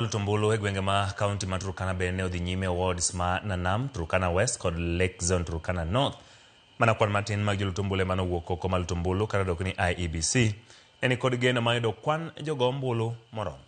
Luto ombulu e gwenge ma kaunti ma Turkana bende ne odhi nyime e wards ma Nanam, Turkana West kod Lake Zone Turkana North. Mana kwan matin mag joluto ombulu ema nowuok oko mar luto ombulu kata dok ni IEBC ne ni kod geno mar yudo kwan jogo ombulu moromo.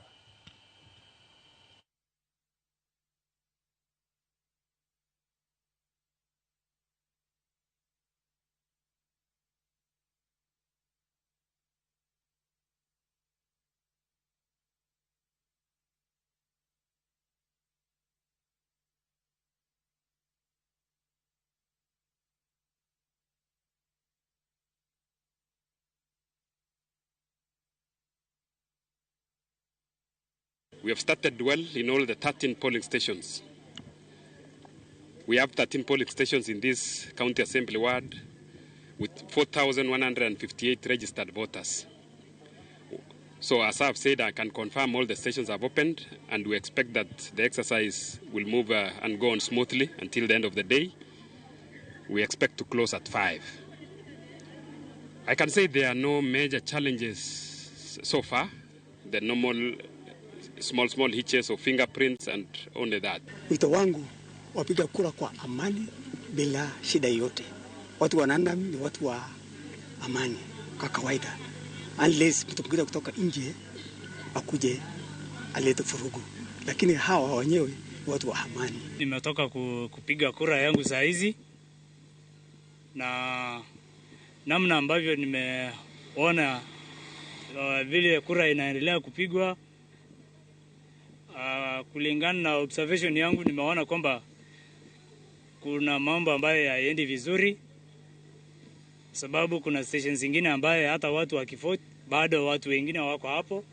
We have started well in all the 13 polling stations. We have 13 polling stations in this county assembly ward with 4,158 registered voters. So as I've said, I can confirm all the stations have opened, and we expect that the exercise will move and go on smoothly until the end of the day. We expect to close at 5. I can say there are no major challenges so far. The normal small hitches of fingerprints and only that. Wito wangu wapiga kura kwa amani bila shida yoyote. Watu wa Nandam ni watu wa amani kwa kawaida. Unless mtu mwingine kutoka nje akuje alete furugu, lakini hawa wenyewe ni watu wa amani. Nimetoka kupiga kura yangu saa hizi, na namna ambavyo nimeona vile kura inaendelea kupigwa, kulingana na observation yangu nimeona kwamba kuna mambo ambayo hayaendi vizuri, sababu kuna stations zingine ambaye hata watu wakivote bado watu wengine wako hapo.